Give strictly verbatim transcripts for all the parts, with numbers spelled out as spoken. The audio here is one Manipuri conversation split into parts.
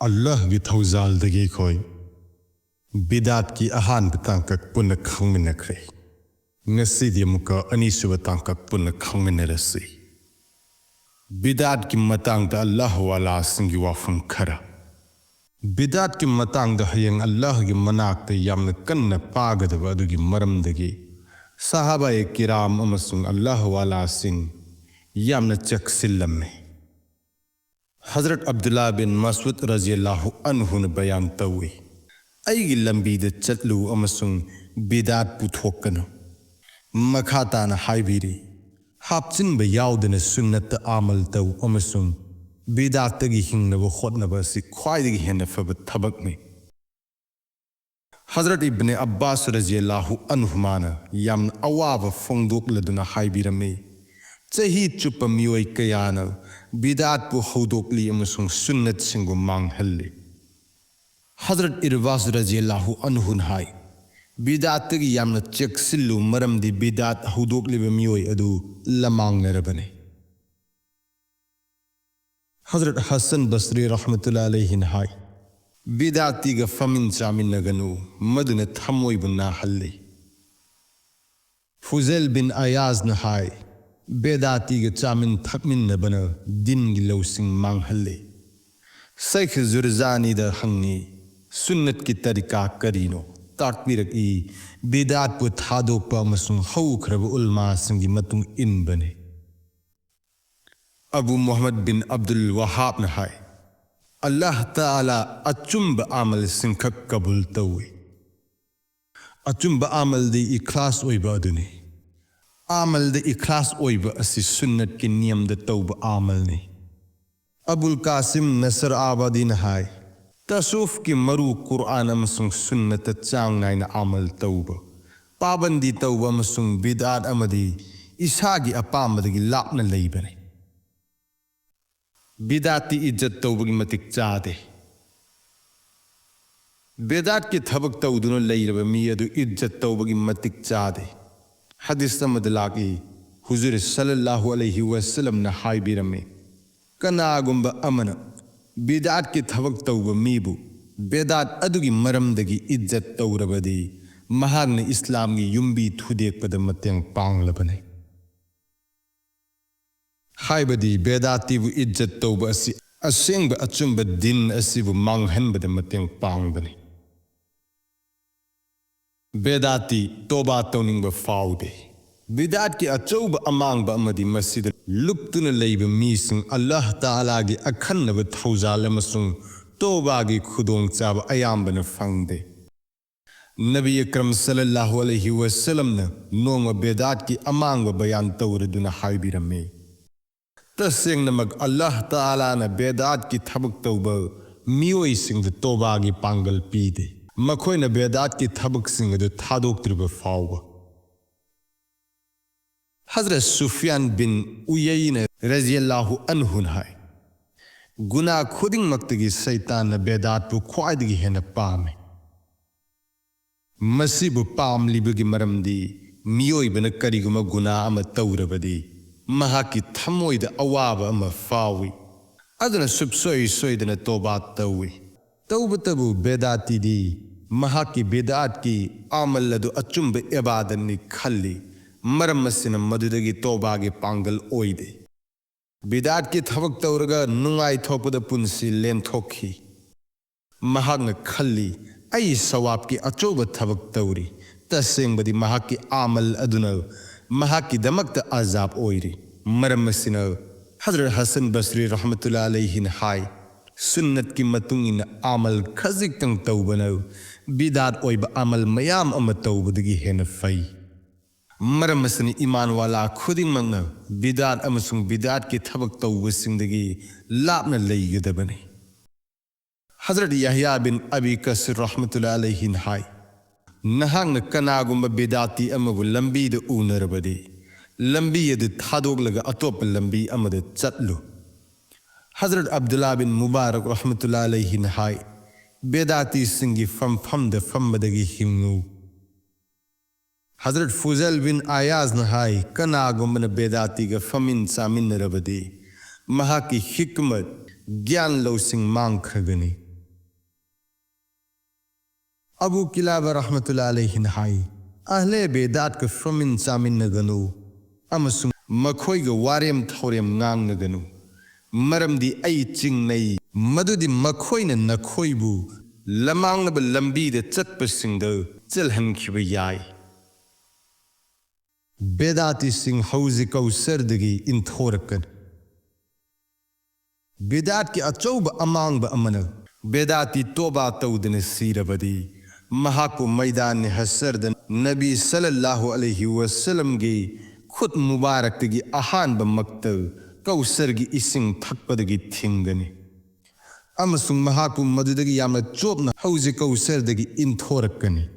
ꯑꯜꯂꯥꯍꯒꯤ ꯊꯧꯖꯥꯜꯗꯒꯤ ꯑꯩꯈꯣꯏ ꯕꯤꯗꯥꯠꯀꯤ ꯑꯍꯥꯟꯕ ꯇꯥꯡꯀꯛ ꯄꯨꯟꯅ ꯈꯪꯃꯤꯟꯅꯈ꯭ꯔꯦ꯫ ꯉꯁꯤꯗꯤ ꯑꯃꯨꯛꯀ ꯑꯅꯤꯁꯨꯕ ꯇꯥꯡꯀꯛ ꯄꯨꯟꯅ ꯈꯪꯃꯤꯟꯅꯔꯁꯤ꯫ ꯕꯤꯗꯥꯠꯀꯤ ꯃꯇꯥꯡꯗ ꯑꯜꯂꯥꯍ ꯋꯥꯂꯥꯁꯤꯡꯒꯤ ꯋꯥꯐꯝ ꯈꯔ꯫ ꯕꯤꯗꯥꯠꯀꯤ ꯃꯇꯥꯡꯗ ꯍꯌꯦꯡ ꯑꯜꯂꯥꯍꯒꯤ ꯃꯅꯥꯛꯇ ꯌꯥꯝꯅ ꯀꯟꯅ ꯄꯥꯒꯗꯕ ꯑꯗꯨꯒꯤ ꯃꯔꯝꯗꯒꯤ ꯁꯍꯥꯕꯥꯌꯦ ꯀꯤꯔꯥꯝ ꯑꯃꯁꯨꯡ ꯑꯜꯂꯥꯍ ꯋꯥꯂꯥꯁꯤꯡ ꯌꯥꯝꯅ ꯆꯦꯛꯁꯤꯜꯂꯝꯃꯤ꯫ ꯍꯖꯔꯠ ꯑꯕꯗꯨꯜꯂꯥ ꯕꯤꯟ ꯃꯁꯎꯗ ꯔꯖꯤꯌꯜꯂꯥꯍꯨ ꯑꯟꯍꯨꯅ ꯕꯌꯥꯟ ꯇꯧꯏ, "ꯑꯩꯒꯤ ꯂꯝꯕꯤꯗ ꯆꯠꯂꯨ ꯑꯃꯁꯨꯡ ꯕꯤꯗꯥꯠ ꯄꯨꯊꯣꯛꯀꯅꯨ"꯫ ꯃꯈꯥ ꯇꯥꯅ ꯍꯥꯏꯕꯤꯔꯤ, "ꯍꯥꯞꯆꯤꯟꯕ ꯌꯥꯎꯗꯅ ꯁꯨꯟꯅꯠꯇ ꯑꯃꯜ ꯇꯧ ꯑꯃꯁꯨꯡ ꯕꯤꯗꯥꯠꯇꯒꯤ ꯍꯤꯡꯅꯕ ꯍꯣꯠꯅꯕ ꯑꯁꯤ ꯈ꯭ꯋꯥꯏꯗꯒꯤ ꯍꯦꯟꯅ ꯐꯕ ꯊꯕꯛꯅꯤ"꯫ ꯍꯖꯔꯠ ꯏꯕꯅꯦ ꯑꯕꯥꯁ ꯔꯖꯤꯌꯜꯂꯥꯍꯨ ꯑꯟꯍꯨꯃꯥꯅ ꯌꯥꯝꯅ ꯑꯋꯥꯕ ꯐꯣꯡꯗꯣꯛꯂꯗꯨꯅ ꯍꯥꯏꯕꯤꯔꯝꯃꯤ, "ꯆꯍꯤ ꯆꯨꯞꯄ ꯃꯤꯑꯣꯏ ꯀꯌꯥꯅ ꯕꯤꯗꯥꯠꯄꯨ ꯍꯧꯗꯣꯛꯂꯤ ꯑꯃꯁꯨꯡ ꯁꯨꯟꯅꯠꯁꯤꯡꯕꯨ ꯃꯥꯡꯍꯜꯂꯤ"꯫ ꯍꯖꯔꯠ ꯏꯔꯕꯥꯁ ꯔꯖꯤꯌꯜꯂꯥꯍꯨ ꯑꯟꯍꯨꯅ ꯍꯥꯏ, "ꯕꯤꯗꯥꯠꯇꯒꯤ ꯌꯥꯝꯅ ꯆꯦꯛꯁꯤꯜꯂꯨ, ꯃꯔꯝꯗꯤ ꯕꯤꯗꯥꯠ ꯍꯧꯗꯣꯛꯂꯤꯕ ꯃꯤꯑꯣꯏ ꯑꯗꯨ ꯂꯃꯥꯡꯅꯔꯕꯅꯤ"꯫ ꯍꯖꯔꯠ ꯍꯁꯟ ꯕꯁꯔꯤ ꯔꯍꯃꯇꯨꯜꯂꯥ ꯑꯂꯩꯍꯤꯅ ꯍꯥꯏ, "ꯕꯤꯗꯥꯇꯤꯒ ꯐꯝꯃꯤꯟ ꯆꯥꯃꯤꯟꯅꯒꯅꯨ, ꯃꯗꯨꯅ ꯊꯃꯣꯏꯕꯨ ꯅꯥꯍꯜꯂꯤ"꯫ ꯐꯨꯖꯦꯜ ꯕꯤꯟ ꯑꯌꯥꯖꯅ ꯍꯥꯏ, "ꯕꯦꯗꯥꯇꯤꯒ ꯆꯥꯃꯤꯟ ꯊꯛꯃꯤꯟꯅꯕꯅ ꯗꯤꯟꯒꯤ ꯂꯧꯁꯤꯡ ꯃꯥꯡꯍꯜꯂꯤ"꯫ ꯁꯩꯈ ꯖꯨꯔꯖꯥꯅꯤꯗ ꯍꯪꯉꯤ, "ꯁꯨꯟꯅꯠꯀꯤ ꯇꯔꯤꯀꯥ ꯀꯔꯤꯅꯣ? ꯇꯥꯛꯄꯤꯔꯛꯏ, ꯕꯤꯗꯥꯠꯄꯨ ꯊꯥꯗꯣꯛꯄ ꯑꯃꯁꯨꯡ ꯍꯧꯈ꯭ꯔꯕ ꯎꯜꯃꯥꯁꯤꯡꯒꯤ ꯃꯇꯨꯡ ꯏꯟꯕꯅꯤ"꯫ ꯑꯕꯨ ꯃꯨꯍꯝꯃꯗ ꯕꯤꯟ ꯑꯕꯗꯨꯜ ꯋꯥꯍꯥꯕꯅ ꯍꯥꯏ, "ꯑꯜꯂꯥꯍ ꯇꯥꯂꯥ ꯑꯆꯨꯝꯕ ꯑꯃꯜꯁꯤꯡꯈꯛ ꯀꯕꯨꯜ ꯇꯧꯏ"꯫ ꯑꯆꯨꯝꯕ ꯑꯃꯜꯗꯤ ꯏꯈ꯭ꯂꯥꯁ ꯑꯣꯏꯕ ꯑꯗꯨꯅꯤ꯫ ꯑꯃꯜꯗ ꯏꯈ꯭ꯂꯥꯁ ꯑꯣꯏꯕ ꯑꯁꯤ ꯁꯨꯟꯅꯠꯀꯤ ꯅꯤꯌꯝꯗ ꯇꯧꯕ ꯑꯃꯜꯅꯤ꯫ ꯑꯕꯨꯜ ꯀꯥꯁꯤꯝ ꯅꯁꯔ ꯑꯥꯕꯥꯗꯤꯅ ꯍꯥꯏ, "ꯇꯁꯨꯐꯀꯤ ꯃꯔꯨ ꯀꯨꯔꯑꯥꯟ ꯑꯃꯁꯨꯡ ꯁꯨꯟꯅꯠꯇ ꯆꯥꯡ ꯅꯥꯏꯅ ꯑꯃꯜ ꯇꯧꯕ, ꯄꯥꯕꯟꯗꯤ ꯇꯧꯕ ꯑꯃꯁꯨꯡ ꯕꯤꯗꯥꯠ ꯑꯃꯗꯤ ꯏꯁꯥꯒꯤ ꯑꯄꯥꯝꯕꯗꯒꯤ ꯂꯥꯞꯅ ꯂꯩꯕꯅꯤ"꯫ ꯕꯤꯗꯥꯠꯇꯤ ꯏꯖꯠ ꯇꯧꯕꯒꯤ ꯃꯇꯤꯛ ꯆꯥꯗꯦ꯫ ꯕꯤꯗꯥꯠꯀꯤ ꯊꯕꯛ ꯇꯧꯗꯨꯅ ꯂꯩꯔꯕ ꯃꯤ ꯑꯗꯨ ꯏꯖꯠ ꯇꯧꯕꯒꯤ ꯃꯇꯤꯛ ꯆꯥꯗꯦ꯫ ꯍꯗꯤꯁ ꯑꯃꯗ ꯂꯥꯛꯏ, ꯍꯨꯖꯨꯔ ꯁꯜꯂꯜꯂꯥꯍꯨ ꯑꯂꯩꯍꯤ ꯋꯁꯜꯂꯝꯅ ꯍꯥꯏꯕꯤꯔꯝꯃꯤ, "ꯀꯅꯥꯒꯨꯝꯕ ꯑꯃꯅ ꯕꯤꯗꯥꯠꯀꯤ ꯊꯕꯛ ꯇꯧꯕ ꯃꯤꯕꯨ ꯕꯦꯗꯥꯠ ꯑꯗꯨꯒꯤ ꯃꯔꯝꯗꯒꯤ ꯏꯖꯠ ꯇꯧꯔꯕꯗꯤ, ꯃꯍꯥꯛꯅ ꯏꯁꯂꯥꯝꯒꯤ ꯌꯨꯝꯕꯤ ꯊꯨꯗꯦꯛꯄꯗ ꯃꯇꯦꯡ ꯄꯥꯡꯂꯕꯅꯤ꯫ ꯍꯥꯏꯕꯗꯤ ꯕꯦꯗꯥꯇꯤꯕꯨ ꯏꯖꯠ ꯇꯧꯕ ꯑꯁꯤ ꯑꯁꯦꯡꯕ ꯑꯆꯨꯝꯕ ꯗꯤꯟ ꯑꯁꯤꯕꯨ ꯃꯥꯡꯍꯟꯕꯗ ꯃꯇꯦꯡ ꯄꯥꯡꯕꯅꯤ꯫ ꯕꯦꯗꯥꯇꯤ ꯇꯣꯕꯥ ꯇꯧꯅꯤꯡꯕ ꯐꯥꯎꯗꯦ꯫ ꯕꯤꯗꯥꯠꯀꯤ ꯑꯆꯧꯕ ꯑꯃꯥꯡꯕ ꯑꯃꯗꯤ ꯃꯁꯤꯗ ꯂꯨꯞꯇꯨꯅ ꯂꯩꯕ ꯃꯤꯁꯤꯡ ꯑꯜꯂꯥꯍ ꯇꯥꯂꯥꯒꯤ ꯑꯈꯟꯅꯕ ꯊꯧꯖꯥꯜ ꯑꯃꯁꯨꯡ ꯇꯣꯕꯥꯒꯤ ꯈꯨꯗꯣꯡꯆꯥꯕ ꯑꯌꯥꯝꯕꯅ ꯐꯪꯗꯦ꯫ ꯅꯕꯤ ꯑꯀꯔꯝ ꯁꯜꯂꯜꯂꯥꯍꯨ ꯑꯂꯩꯍꯤ ꯋꯁꯜꯂꯝꯅ ꯅꯣꯡꯃ ꯕꯦꯗꯥꯠꯀꯤ ꯑꯃꯥꯡꯕ ꯕꯌꯥꯟ ꯇꯧꯔꯗꯨꯅ ꯍꯥꯏꯕꯤꯔꯝꯃꯤ, "ꯇꯁꯦꯡꯅꯃꯛ ꯑꯜꯂꯥꯍ ꯇꯥꯂꯥꯅ ꯕꯦꯗꯥꯠꯀꯤ ꯊꯕꯛ ꯇꯧꯕ ꯃꯤꯑꯣꯏꯁꯤꯡꯗ ꯇꯣꯕꯥꯒꯤ ꯄꯥꯡꯒꯜ ꯄꯤꯗꯦ꯫ ꯃꯈꯣꯏꯅ ꯕꯦꯗꯥꯠꯀꯤ ꯊꯕꯛꯁꯤꯡ ꯑꯗꯨ ꯊꯥꯗꯣꯛꯇ꯭ꯔꯤꯕ ꯐꯥꯎꯕ"꯫ ꯍꯖꯔꯠ ꯁꯨꯐꯤꯌꯥꯟ ꯕꯤꯟ ꯎꯌꯩꯅ ꯔꯖꯤꯌꯜꯂꯥꯍꯨ ꯑꯟꯍꯨꯅ ꯍꯥꯏ, "ꯒꯨꯅꯥ ꯈꯨꯗꯤꯡꯃꯛꯇꯒꯤ ꯁꯩꯇꯥꯟꯅ ꯕꯦꯗꯥꯠꯄꯨ ꯈ꯭ꯋꯥꯏꯗꯒꯤ ꯍꯦꯟꯅ ꯄꯥꯝꯃꯤ"꯫ ꯃꯁꯤꯕꯨ ꯄꯥꯝꯂꯤꯕꯒꯤ ꯃꯔꯝꯗꯤ ꯃꯤꯑꯣꯏꯕꯅ ꯀꯔꯤꯒꯨꯝꯕ ꯒꯨꯅꯥ ꯑꯃ ꯇꯧꯔꯕꯗꯤ ꯃꯍꯥꯛꯀꯤ ꯊꯃꯣꯏꯗ ꯑꯋꯥꯕ ꯑꯃ ꯐꯥꯎꯏ꯫ ꯑꯗꯨꯅ ꯁꯨꯞꯁꯣꯏ ꯁꯣꯏꯗꯅ ꯇꯣꯕꯥ ꯇꯧꯏ꯫ ꯇꯧꯕꯇꯕꯨ ꯕꯦꯗꯥꯇꯤꯗꯤ ꯃꯍꯥꯛꯀꯤ ꯕꯤꯗꯥꯠꯀꯤ ꯑꯃꯜ ꯑꯗꯨ ꯑꯆꯨꯝꯕ ꯏꯕꯥꯗꯠꯅꯤ ꯈꯜꯂꯤ, ꯃꯔꯝ ꯑꯁꯤꯅ ꯃꯗꯨꯗꯒꯤ ꯇꯣꯕꯥꯒꯤ ꯄꯥꯡꯒꯜ ꯑꯣꯏꯗꯦ꯫ ꯕꯤꯗꯥꯠꯀꯤ ꯊꯕꯛ ꯇꯧꯔꯒ ꯅꯨꯡꯉꯥꯏꯊꯣꯛꯄꯗ ꯄꯨꯟꯁꯤ ꯂꯦꯟꯊꯣꯛꯈꯤ꯫ ꯃꯍꯥꯛꯅ ꯈꯜꯂꯤ, "ꯑꯩ ꯁꯋꯥꯕꯀꯤ ꯑꯆꯧꯕ ꯊꯕꯛ ꯇꯧꯔꯤ"꯫ ꯇꯁꯦꯡꯕꯗꯤ ꯃꯍꯥꯛꯀꯤ ꯑꯃꯜ ꯑꯗꯨꯅ ꯃꯍꯥꯛꯀꯤꯗꯃꯛꯇ ꯑꯖꯥꯕ ꯑꯣꯏꯔꯤ꯫ ꯃꯔꯝ ꯑꯁꯤꯅ ꯍꯖꯔꯠ ꯍꯁꯟ ꯕꯁꯔꯤ ꯔꯍꯃꯇꯨꯜꯂꯥ ꯑꯂꯩꯍꯤꯅ ꯍꯥꯏ, "ꯁꯨꯟꯅꯠꯀꯤ ꯃꯇꯨꯡ ꯏꯟꯅ ꯑꯃꯜ ꯈꯖꯤꯛꯇꯪ ꯇꯧꯕꯅ ꯕꯤꯗꯥꯠ ꯑꯣꯏꯕ ꯑꯃꯜ ꯃꯌꯥꯝ ꯑꯃ ꯇꯧꯕꯗꯒꯤ ꯍꯦꯟꯅ ꯐꯩ"꯫ ꯃꯔꯝ ꯑꯁꯤꯅ ꯏꯃꯥꯟ ꯋꯥꯂꯥ ꯈꯨꯗꯤꯡꯃꯛꯅ ꯕꯤꯗꯥꯠ ꯑꯃꯁꯨꯡ ꯕꯤꯗꯥꯠꯀꯤ ꯊꯕꯛ ꯇꯧꯕꯁꯤꯡꯗꯒꯤ ꯂꯥꯞꯅ ꯂꯩꯒꯗꯕꯅꯤ꯫ ꯍꯖꯔꯠ ꯌꯥꯍꯌꯥ ꯕꯤꯟ ꯑꯕꯤ ꯀꯁꯤꯔ ꯔꯍꯃꯇꯨꯜꯂꯥ ꯑꯂꯩꯍꯤꯅ ꯍꯥꯏ, "ꯅꯍꯥꯛꯅ ꯀꯅꯥꯒꯨꯝꯕ ꯕꯤꯗꯥꯇꯤ ꯑꯃꯕꯨ ꯂꯝꯕꯤꯗ ꯎꯅꯔꯕꯗꯤ, ꯂꯝꯕꯤ ꯑꯗꯨ ꯊꯥꯗꯣꯛꯂꯒ ꯑꯇꯣꯞꯄ ꯂꯝꯕꯤ ꯑꯃꯗ ꯆꯠꯂꯨ"꯫ ꯍꯖꯔꯠ ꯑꯕꯗꯨꯜꯂꯥ ꯕꯤꯟ ꯃꯨꯕꯥꯔꯛ ꯔꯍꯃꯇꯨꯜꯂꯥ ꯑꯂꯩꯍꯤꯅ ꯍꯥꯏ, "ꯕꯦꯗꯥꯇꯤꯁꯤꯡꯒꯤ ꯐꯝꯐꯝꯗ ꯐꯝꯕꯗꯒꯤ ꯍꯤꯡꯉꯨ"꯫ ꯍꯖꯔꯠ ꯐꯨꯖꯦꯜ ꯕꯤꯟ ꯑꯌꯥꯖꯅ ꯍꯥꯏ, "ꯀꯅꯥꯒꯨꯝꯕꯅ ꯕꯦꯗꯥꯇꯤꯒ ꯐꯝꯃꯤꯟ ꯆꯥꯃꯤꯟꯅꯔꯕꯗꯤ, ꯃꯍꯥꯛꯀꯤ ꯍꯤꯛꯃꯠ, ꯒ꯭ꯌꯥꯟ ꯂꯧꯁꯤꯡ ꯃꯥꯡꯈ꯭ꯔꯒꯅꯤ꯫ ꯑꯕꯨ ꯀꯤꯂꯥꯕ ꯔꯍꯃꯇꯨꯜꯂꯥ ꯑꯂꯩꯍꯤꯅ ꯍꯥꯏ, "ꯑꯍꯂꯦ ꯕꯦꯗꯥꯠꯀ ꯐꯝꯃꯤꯟ ꯆꯥꯃꯤꯟꯅꯒꯅꯨ ꯑꯃꯁꯨꯡ ꯃꯈꯣꯏꯒ ꯋꯥꯔꯦꯝ ꯊꯧꯔꯦꯝ ꯉꯥꯡꯅꯒꯅꯨ, ꯃꯔꯝꯗꯤ ꯑꯩ ꯆꯤꯡꯅꯩ ꯃꯗꯨꯗꯤ ꯃꯈꯣꯏꯅ ꯅꯈꯣꯏꯕꯨ ꯂꯃꯥꯡꯅꯕ ꯂꯝꯕꯤꯗ ꯆꯠꯄꯁꯤꯡꯗ ꯆꯦꯜꯍꯟꯈꯤꯕ ꯌꯥꯏ"꯫ ꯕꯦꯗꯥꯇꯤꯁꯤꯡ ꯍꯧꯖꯤꯛ ꯀꯧꯁꯔꯗꯒꯤ ꯏꯟꯊꯣꯔꯛꯀꯅꯤ꯫ ꯕꯤꯗꯥꯠꯀꯤ ꯑꯆꯧꯕ ꯑꯃꯥꯡꯕ ꯑꯃꯅ, ꯕꯤꯗꯥꯠꯇꯤ ꯇꯣꯕꯥ ꯇꯧꯗꯅ ꯁꯤꯔꯕꯗꯤ, ꯃꯍꯥꯛꯄꯨ ꯃꯩꯗꯥꯟ ꯍꯁꯔꯗ ꯅꯕꯤ ꯁꯜꯂꯜꯂꯥꯍꯨ ꯑꯂꯩꯍꯤ ꯋꯁꯜꯂꯝꯒꯤ ꯈꯨꯠ ꯃꯨꯕꯥꯔꯛꯇꯒꯤ ꯑꯍꯥꯟꯕ ꯃꯛꯇ ꯀꯧꯁꯔꯒꯤ ꯏꯁꯤꯡ ꯊꯛꯄꯗꯒꯤ ꯊꯤꯡꯒꯅꯤ, ꯑꯃꯁꯨꯡ ꯃꯍꯥꯛꯄꯨ ꯃꯗꯨꯗꯒꯤ ꯌꯥꯝꯅ ꯆꯣꯞꯅ ꯍꯧꯖꯤꯛ ꯀꯧꯁꯔꯗꯒꯤ ꯏꯟꯊꯣꯔꯛꯀꯅꯤ꯫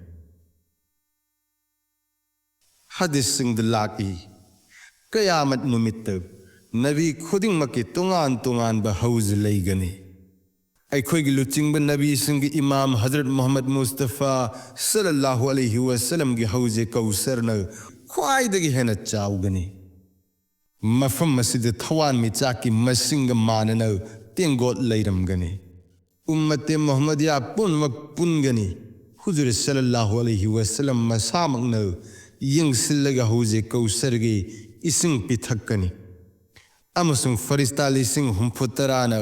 ꯍꯗꯤꯁꯁꯤꯡꯗ ꯂꯥꯛꯏ, ꯀꯌꯥꯃꯠ ꯅꯨꯃꯤꯠꯇ ꯅꯕꯤ ꯈꯨꯗꯤꯡꯃꯛꯀꯤ ꯇꯣꯉꯥꯟ ꯇꯣꯉꯥꯟꯕ ꯍꯧꯖ ꯂꯩꯒꯅꯤ꯫ ꯑꯩꯈꯣꯏꯒꯤ ꯂꯨꯆꯤꯡꯕ ꯅꯕꯤꯁꯤꯡꯒꯤ ꯏꯃꯥꯝ ꯍꯖꯔꯠ ꯃꯨꯍꯝꯃꯗ ꯃꯨꯁꯇꯐꯥ ꯁꯜꯂꯜꯂꯥꯍꯨ ꯑꯂꯩꯍꯤ ꯋꯁꯜꯂꯝꯒꯤ ꯍꯧꯖ ꯀꯧꯁꯔꯅ ꯈ꯭ꯋꯥꯏꯗꯒꯤ ꯍꯦꯟꯅ ꯆꯥꯎꯒꯅꯤ꯫ ꯃꯐꯝ ꯑꯁꯤꯗ ꯊꯋꯥꯟꯃꯤꯆꯥꯛꯀꯤ ꯃꯁꯤꯡꯒ ꯃꯥꯟꯅꯅ ꯇꯦꯡꯒꯣꯠ ꯂꯩꯔꯝꯒꯅꯤ꯫ ꯎꯝꯃꯠꯇꯦ ꯃꯨꯍꯝꯃꯗꯤꯌꯥ ꯄꯨꯝꯅꯃꯛ ꯄꯨꯟꯒꯅꯤ꯫ ꯍꯨꯖꯨꯔ ꯁꯜꯂꯜꯂꯥꯍꯨ ꯑꯂꯩꯍꯤ ꯋꯁꯜꯂꯝ ꯃꯁꯥꯃꯛꯅ ꯌꯦꯡꯁꯤꯜꯂꯒ ꯍꯧꯖꯤꯛ ꯀꯧꯁꯔꯒꯤ ꯏꯁꯤꯡ ꯄꯤꯊꯛꯀꯅꯤ, ꯑꯃꯁꯨꯡ ꯐꯔꯤꯁꯇꯥ ꯂꯤꯁꯤꯡ ꯍꯨꯝꯐꯨ ꯇꯔꯥꯅ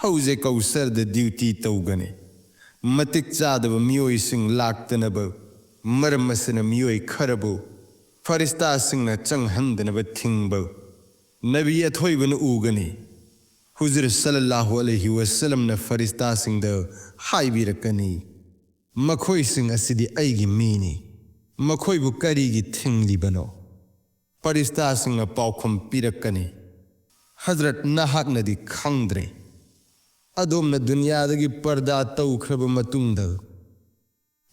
ꯍꯧꯖꯤꯛ ꯀꯧꯁꯔꯗ ꯗ꯭ꯌꯨꯇꯤ ꯇꯧꯒꯅꯤ꯫ ꯃꯇꯤꯛ ꯆꯥꯗꯕ ꯃꯤꯑꯣꯏꯁꯤꯡ ꯂꯥꯛꯇꯅꯕ, ꯃꯔꯝ ꯑꯁꯤꯅ ꯃꯤꯑꯣꯏ ꯈꯔꯕꯨ ꯐꯔꯤꯁꯇꯥꯁꯤꯡꯅ ꯆꯪꯍꯟꯗꯅꯕ ꯊꯤꯡꯕ ꯅꯕꯤ ꯑꯊꯣꯏꯕꯅ ꯎꯒꯅꯤ꯫ ꯍꯨꯖꯨꯔ ꯁꯜꯂꯜꯂꯥꯍꯨ ꯑꯂꯩꯍꯤ ꯋꯁꯜꯂꯝꯅ ꯐꯔꯤꯁꯇꯥꯁꯤꯡꯗ ꯍꯥꯏꯕꯤꯔꯛꯀꯅꯤ, "ꯃꯈꯣꯏꯁꯤꯡ ꯑꯁꯤꯗꯤ ꯑꯩꯒꯤ ꯃꯤꯅꯤ, ꯃꯈꯣꯏꯕꯨ ꯀꯔꯤꯒꯤ ꯊꯤꯡꯂꯤꯕꯅꯣ?" ꯐꯔꯤꯁꯇꯥꯁꯤꯡꯅ ꯄꯥꯎꯈꯨꯝ ꯄꯤꯔꯛꯀꯅꯤ, "ꯍꯖꯔꯠ, ꯅꯍꯥꯛꯅꯗꯤ ꯈꯪꯗ꯭ꯔꯦ꯫ ꯑꯗꯣꯝꯅ ꯗꯨꯅꯤꯌꯥꯗꯒꯤ ꯄꯔꯗꯥ ꯇꯧꯈ꯭ꯔꯕ ꯃꯇꯨꯡꯗ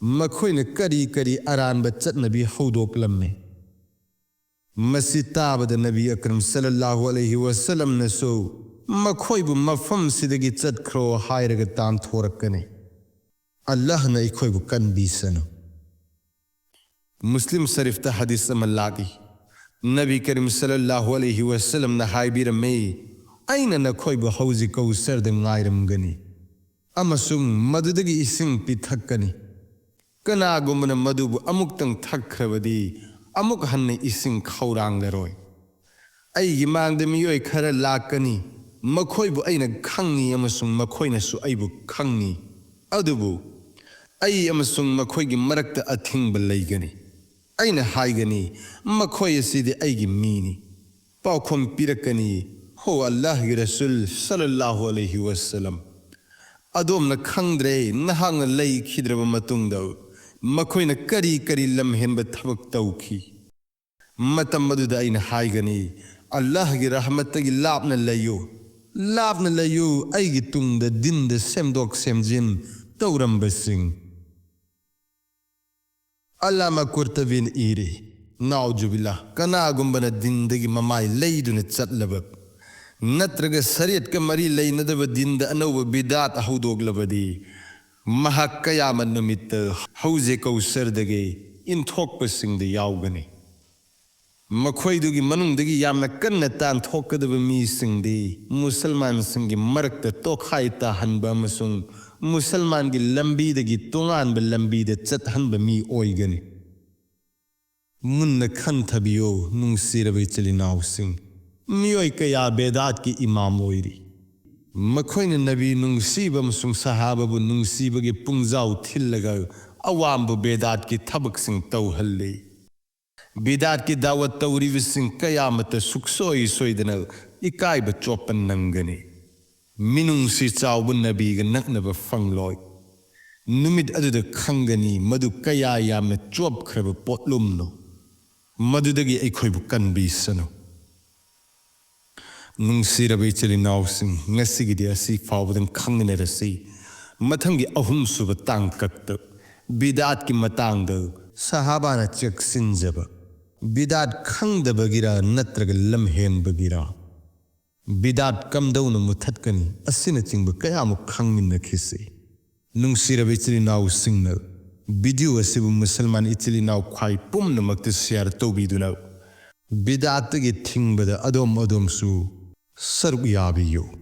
ꯃꯈꯣꯏꯅ ꯀꯔꯤ ꯀꯔꯤ ꯑꯔꯥꯟꯕ ꯆꯠꯅꯕꯤ ꯍꯧꯗꯣꯛꯂꯝꯃꯤ?" ꯃꯁꯤ ꯇꯥꯕꯗ ꯅꯕꯤ ꯑꯀꯔꯝ ꯁꯜꯂꯜꯂꯥꯍꯨ ꯑꯂꯩꯍꯤ ꯋꯁꯜꯂꯝꯅꯁꯨ ꯃꯈꯣꯏꯕꯨ ꯃꯐꯝꯁꯤꯗꯒꯤ ꯆꯠꯈ꯭ꯔꯣ ꯍꯥꯏꯔꯒ ꯇꯥꯟꯊꯣꯔꯛꯀꯅꯤ꯫ ꯑꯜꯂꯥꯍꯅ ꯑꯩꯈꯣꯏꯕꯨ ꯀꯟꯕꯤꯁꯅꯨ꯫ ꯃꯨꯁꯂꯤꯝ ꯁꯔꯤꯐꯇ ꯍꯗꯤꯁ ꯑꯃ ꯂꯥꯛꯏ꯫ ꯅꯕꯤ ꯀꯔꯤꯝ ꯁꯜꯂꯜꯂꯥꯍꯨ ꯑꯂꯩꯍꯤ ꯋꯁꯜꯂꯝꯅ ꯍꯥꯏꯕꯤꯔꯝꯃꯤ, ꯑꯩꯅ ꯅꯈꯣꯏꯕꯨ ꯍꯧꯖꯤꯛ ꯀꯧꯁꯔꯗ ꯉꯥꯏꯔꯝꯒꯅꯤ ꯑꯃꯁꯨꯡ ꯃꯗꯨꯗꯒꯤ ꯏꯁꯤꯡ ꯄꯤꯊꯛꯀꯅꯤ꯫ ꯀꯅꯥꯒꯨꯝꯕꯅ ꯃꯗꯨꯕꯨ ꯑꯃꯨꯛꯇꯪ ꯊꯛꯈ꯭ꯔꯕꯗꯤ ꯑꯃꯨꯛ ꯍꯟꯅ ꯏꯁꯤꯡ ꯈꯧꯔꯥꯡꯂꯔꯣꯏ꯫ ꯑꯩꯒꯤ ꯃꯥꯡꯗ ꯃꯤꯑꯣꯏ ꯈꯔ ꯂꯥꯛꯀꯅꯤ, ꯃꯈꯣꯏꯕꯨ ꯑꯩꯅ ꯈꯪꯉꯤ ꯑꯃꯁꯨꯡ ꯃꯈꯣꯏꯅꯁꯨ ꯑꯩꯕꯨ ꯈꯪꯉꯤ꯫ ꯑꯗꯨꯕꯨ ꯑꯩ ꯑꯃꯁꯨꯡ ꯃꯈꯣꯏꯒꯤ ꯃꯔꯛꯇ ꯑꯊꯤꯡꯕ ꯂꯩꯒꯅꯤ꯫ ꯑꯩꯅ ꯍꯥꯏꯒꯅꯤ, "ꯃꯈꯣꯏ ꯑꯁꯤꯗꯤ ꯑꯩꯒꯤ ꯃꯤꯅꯤ"꯫ ꯄꯥꯎꯈꯨꯝ ꯄꯤꯔꯛꯀꯅꯤ, "ꯍꯣ ꯑꯜꯂꯥꯍꯒꯤ ꯔꯁꯨꯜ ꯁꯜꯂꯜꯂꯥꯍꯨ ꯑꯂꯩꯍꯤ ꯋꯁꯜꯂꯝ, ꯑꯗꯣꯝꯅ ꯈꯪꯗ꯭ꯔꯦ, ꯅꯍꯥꯛꯅ ꯂꯩꯈꯤꯗ꯭ꯔꯕ ꯃꯇꯨꯡꯗ ꯃꯈꯣꯏꯅ ꯀꯔꯤ ꯀꯔꯤ ꯂꯝꯍꯦꯟꯕ ꯊꯕꯛ ꯇꯧꯈꯤ"꯫ ꯃꯇꯝ ꯑꯗꯨꯗ ꯑꯩꯅ ꯍꯥꯏꯒꯅꯤ, "ꯑꯜꯂꯥꯍꯒꯤ ꯔꯍꯃꯠꯇꯒꯤ ꯂꯥꯞꯅ ꯂꯩꯌꯨ, ꯂꯥꯞꯅ ꯂꯩꯌꯨ, ꯑꯩꯒꯤ ꯇꯨꯡꯗ ꯗꯤꯟꯗ ꯁꯦꯝꯗꯣꯛ ꯁꯦꯝꯖꯤꯟ ꯇꯧꯔꯝꯕꯁꯤꯡ"꯫ ꯑꯜꯂꯥꯃꯥ ꯀꯨꯔꯇꯕꯤꯅ ꯏꯔꯤ, "ꯅꯥꯎꯖꯨꯕꯤꯜꯂꯥ, ꯀꯅꯥꯒꯨꯝꯕꯅ ꯗꯤꯟꯗꯒꯤ ꯃꯃꯥꯏ ꯂꯩꯗꯨꯅ ꯆꯠꯂꯕ ꯅꯠꯇ꯭ꯔꯒ ꯁꯔꯤꯌꯠꯀ ꯃꯔꯤ ꯂꯩꯅꯗꯕ ꯗꯤꯟꯗ ꯑꯅꯧꯕ ꯕꯤꯗꯥꯠ ꯍꯧꯗꯣꯛꯂꯕꯗꯤ, ꯃꯍꯥꯛ ꯀꯌꯥꯃꯠ ꯅꯨꯃꯤꯠꯇ ꯍꯧꯖꯤꯛ ꯀꯧꯁꯔꯗꯒꯤ ꯏꯟꯊꯣꯛꯄꯁꯤꯡꯗ ꯌꯥꯎꯒꯅꯤ"꯫ ꯃꯈꯣꯏꯗꯨꯒꯤ ꯃꯅꯨꯡꯗꯒꯤ ꯌꯥꯝꯅ ꯀꯟꯅ ꯇꯥꯟꯊꯣꯛꯀꯗꯕ ꯃꯤꯁꯤꯡꯗꯤ ꯃꯨꯁꯜꯃꯥꯟꯁꯤꯡꯒꯤ ꯃꯔꯛꯇ ꯇꯣꯈꯥꯏ ꯇꯥꯍꯟꯕ ꯑꯃꯁꯨꯡ ꯃꯨꯁꯜꯃꯥꯟꯒꯤ ꯂꯝꯕꯤꯗꯒꯤ ꯇꯣꯉꯥꯟꯕ ꯂꯝꯕꯤꯗ ꯆꯠꯍꯟꯕ ꯃꯤ ꯑꯣꯏꯒꯅꯤ꯫ ꯃꯨꯟꯅ ꯈꯟꯊꯕꯤꯌꯨ, ꯅꯨꯡꯁꯤꯔꯕ ꯏꯆꯤꯜ ꯏꯅꯥꯎꯁꯤꯡ, ꯃꯤꯑꯣꯏ ꯀꯌꯥ ꯕꯦꯗꯥꯠꯀꯤ ꯏꯃꯥꯝ ꯑꯣꯏꯔꯤ꯫ ꯃꯈꯣꯏꯅ ꯅꯕꯤ ꯅꯨꯡꯁꯤꯕ ꯑꯃꯁꯨꯡ ꯁꯍꯥꯕꯕꯨ ꯅꯨꯡꯁꯤꯕꯒꯤ ꯄꯨꯡꯖꯥꯎ ꯊꯤꯜꯂꯒ ꯑꯋꯥꯡꯕ ꯕꯦꯗꯥꯠꯀꯤ ꯊꯕꯛꯁꯤꯡ ꯇꯧꯍꯜꯂꯤ꯫ ꯕꯤꯗꯥꯠꯀꯤ ꯗꯥꯋꯠ ꯇꯧꯔꯤꯕꯁꯤꯡ ꯀꯌꯥꯃꯠꯇ ꯁꯨꯛꯁꯣꯏ ꯁꯣꯏꯗꯅ ꯏꯀꯥꯏꯕ ꯆꯣꯞꯄ ꯅꯪꯒꯅꯤ꯫ ꯃꯤꯅꯨꯡꯁꯤ ꯆꯥꯎꯕ ꯅꯕꯤꯒ ꯅꯛꯅꯕ ꯐꯪꯂꯣꯏ꯫ ꯅꯨꯃꯤꯠ ꯑꯗꯨꯗ ꯈꯪꯒꯅꯤ ꯃꯗꯨ ꯀꯌꯥ ꯌꯥꯝꯅ ꯆꯣꯞꯈ꯭ꯔꯕ ꯄꯣꯠꯂꯨꯝꯅꯣ꯫ ꯃꯗꯨꯗꯒꯤ ꯑꯩꯈꯣꯏꯕꯨ ꯀꯟꯕꯤꯁꯅꯨ꯫ ꯅꯨꯡꯁꯤꯔꯕ ꯏꯆꯤꯜ ꯏꯅꯥꯎꯁꯤꯡ, ꯉꯁꯤꯒꯤꯗꯤ ꯑꯁꯤ ꯐꯥꯎꯕꯗꯪ ꯈꯪꯃꯤꯟꯅꯔꯁꯤ꯫ ꯃꯊꯪꯒꯤ ꯑꯍꯨꯝꯁꯨꯕ ꯇꯥꯡꯀꯛꯇ ꯕꯤꯗꯥꯠꯀꯤ ꯃꯇꯥꯡꯗ ꯁꯍꯥꯕꯥꯅ ꯆꯦꯛꯁꯤꯟꯖꯕ, ꯕꯤꯗꯥꯠ ꯈꯪꯗꯕꯒꯤꯔ ꯅꯠꯇ꯭ꯔꯒ ꯂꯝꯍꯦꯟꯕꯒꯤꯔ, ꯕꯤꯗꯥꯠ ꯀꯝꯗꯧꯅ ꯃꯨꯊꯠꯀꯅꯤ ꯑꯁꯤꯅꯆꯤꯡꯕ ꯀꯌꯥꯃꯨꯛ ꯈꯪꯃꯤꯟꯅꯈꯤꯁꯤ꯫ ꯅꯨꯡꯁꯤꯔꯕ ꯏꯆꯤꯜ ꯏꯅꯥꯎꯁꯤꯡꯅ video ꯑꯁꯤꯕꯨ ꯃꯨꯁꯜꯃꯥꯟ ꯏꯆꯤꯜ ꯏꯅꯥꯎ ꯈ꯭ꯋꯥꯏ ꯄꯨꯝꯅꯃꯛꯇ share ꯇꯧꯕꯤꯗꯨꯅ ꯕꯤꯗꯥꯠꯇꯒꯤ ꯊꯤꯡꯕꯗ ꯑꯗꯣꯝ ꯑꯗꯣꯝꯁꯨ ꯁꯔꯨꯛ ꯌꯥꯕꯤꯌꯨ꯫